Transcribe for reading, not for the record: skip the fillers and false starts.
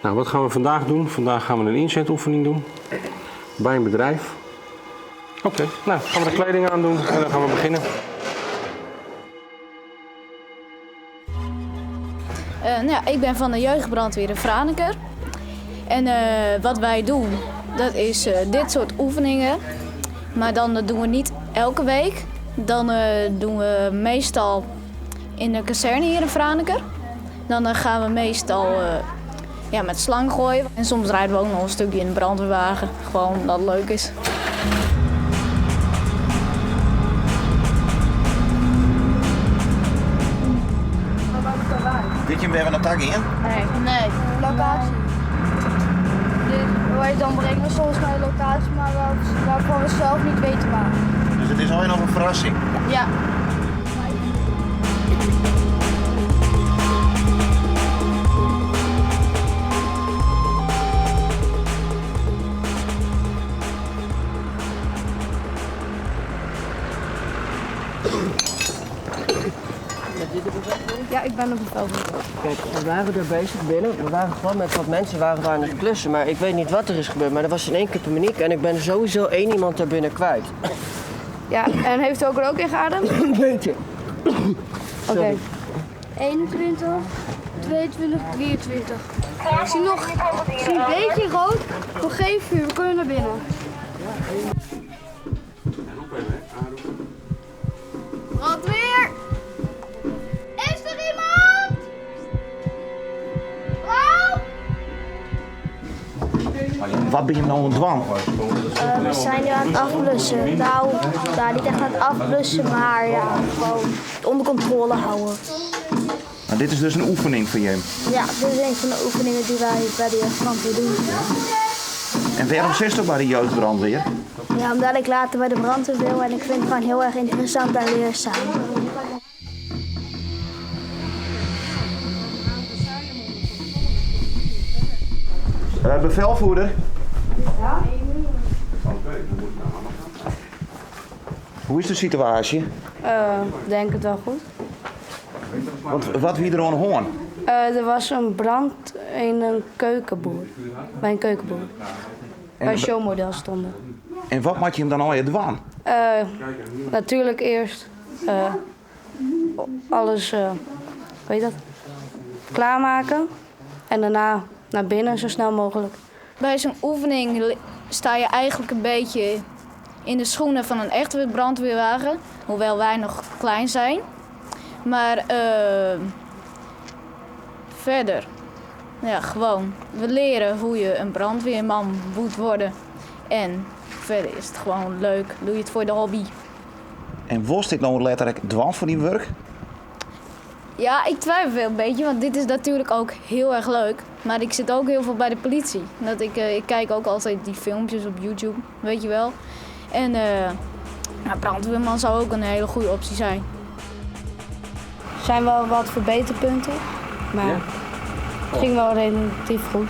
Nou, wat gaan we vandaag doen? Vandaag gaan we een inzetoefening doen bij een bedrijf. Oké, nou gaan we de kleding aandoen en dan gaan we beginnen. Nou ja, ik ben van de jeugdbrandweer in Franeker. En wat wij doen, dat is dit soort oefeningen. Maar dan dat doen we niet elke week. Dan doen we meestal in de kazerne hier in Franeker. Dan gaan we meestal ja, met slang gooien. En soms rijden we ook nog een stukje in de brandweerwagen. Gewoon omdat het leuk is. Weet je waar we naartoe gaan? Nee. Nee. Locatie. Dus wij dan brengen soms naar de locatie, maar waarvan we zelf niet weten waar. Dus het is alweer nog een verrassing. Ja. Ja, ik ben op bevelvoerder. Kijk, we waren daar bezig binnen. We waren gewoon met wat mensen waren daar aan het klussen. Maar ik weet niet wat er is gebeurd. Maar er was in één keer paniek en ik ben sowieso één iemand daar binnen kwijt. Ja, en heeft u ook er ook in geademd? Een beetje. Oké. 21, 22, 23. Ik zie nog ik zie een beetje rood, nog geen vuur. We kunnen naar binnen. Brandweer! Is er iemand? Vrouw? Wat ben je nou aan het dwang? We zijn nu aan het afblussen. Nou, nou, niet echt aan het afblussen, maar ja, gewoon het onder controle houden. Nou, dit is dus een oefening voor je. Ja, dit is een van de oefeningen die wij bij de jeugdbrandweer doen. En waarom zit je bij de jeugdbrandweer? Ja, omdat ik later bij de brandweer wil en ik vind het gewoon heel erg interessant en leerzaam. Bevelvoerder. Ja? Hoe is de situatie? Denk het wel goed. Want wat wie er aan hoorn? Er was een brand in een keukenboer. Bij een keukenboer. Waar showmodel stonden. En wat moet je hem dan al je dwang? Natuurlijk eerst alles hoe heet dat? Klaarmaken. En daarna naar binnen zo snel mogelijk. Bij zo'n oefening sta je eigenlijk een beetje in de schoenen van een echte brandweerwagen. Hoewel wij nog klein zijn. Maar verder, ja, gewoon. We leren hoe je een brandweerman moet worden. En verder is het gewoon leuk. Doe je het voor de hobby. En was dit nou letterlijk dwang voor die werk? Ja, ik twijfel een beetje, want dit is natuurlijk ook heel erg leuk. Maar ik zit ook heel veel bij de politie. Dat ik kijk ook altijd die filmpjes op YouTube, weet je wel. En brandweerman zou ook een hele goede optie zijn. Er zijn wel wat verbeterpunten, maar het ging wel relatief goed.